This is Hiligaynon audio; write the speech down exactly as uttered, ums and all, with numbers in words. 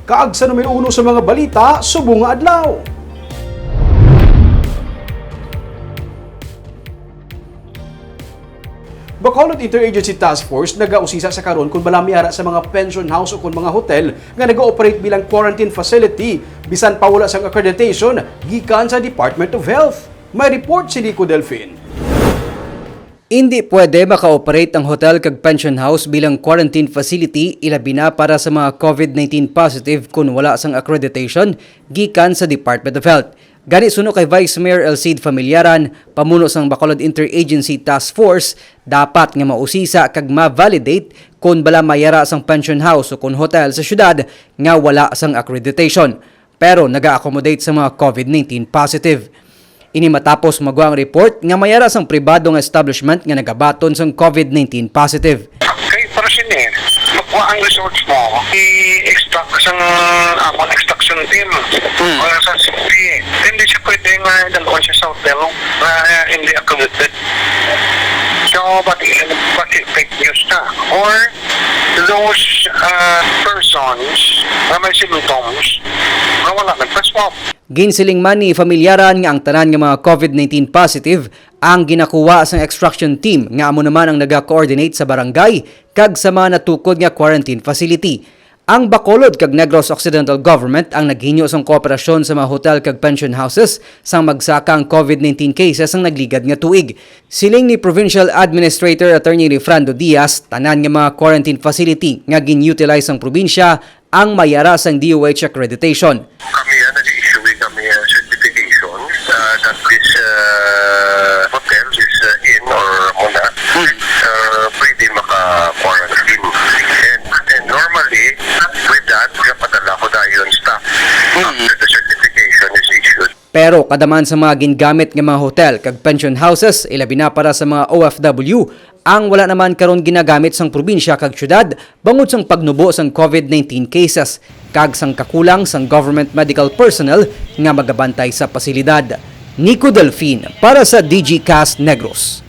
Kaag sa numero uno sa mga balita subong nga adlaw. Bacolod Interagency Task Force nagausisa sa karon kon bala may ara sa mga pension house o kon mga hotel nga nag-ooperate bilang quarantine facility bisan pa wala sang accreditation gikan sa Department of Health. May report si Nico Delfin. Indi pwede maka-operate ang hotel kag pension house bilang quarantine facility, ilabi na para sa mga COVID nineteen positive kon wala sang accreditation gikan sa Department of Health. Gani, suno kay Vice Mayor El Cid Familiaran, pamuno sang Bacolod Interagency Task Force, dapat nga mausisa kag ma-validate kon bala may ara sang pension house o kon hotel sa syudad nga wala sang accreditation, pero naga-accommodate sa mga COVID nineteen positive. Ini matapos magwa ang report nga may ara sang pribado nga establishment nga nagabaton sang COVID nineteen positive. Kay para sini, magkuha ang results mo, i-extract sang amon extraction team Hmm. o sa C P. Hindi siya pwede nga dalon siya sa hotel nga hindi accredited. So, pati, pati fake news na. Or those uh, persons na may symptoms na wala nagpa-swab. Ginsiling man ni Familiaran nga ang tanan nga mga COVID nineteen positive ang ginakuha sang extraction team nga amo naman ang naga-coordinate sa barangay kag sa mga natukod nga quarantine facility. Ang Bacolod kag Negros Occidental Government ang naghinyo sang kooperasyon sa mga hotel kag pension houses sang magsaka ang COVID nineteen cases sang nagligad nga tuig. Siling ni Provincial Administrator Attorney Refrando Diaz, tanan nga mga quarantine facility nga gin-utilize sang probinsya ang may ara sang D O H accreditation. Kami, ah, nag-issue kami, ah, certification, ah, that this, ah, hotel, this, ah, inn or muna, Hmm. ah, pwede maka-quarantine. And, and normally, with that, kapadala ko dayon staff Hmm. after the certification is issued. Pero kada man sa mga gingamit nga mga hotel kag pension houses, ilabi na para sa mga O F W, ang wala naman karon ginagamit sang probinsya kag syudad bangod sang pagnubo sang COVID nineteen cases kag sang kakulang sang government medical personnel nga magabantay sa pasilidad. Nico Delfin para sa D G Cast Negros.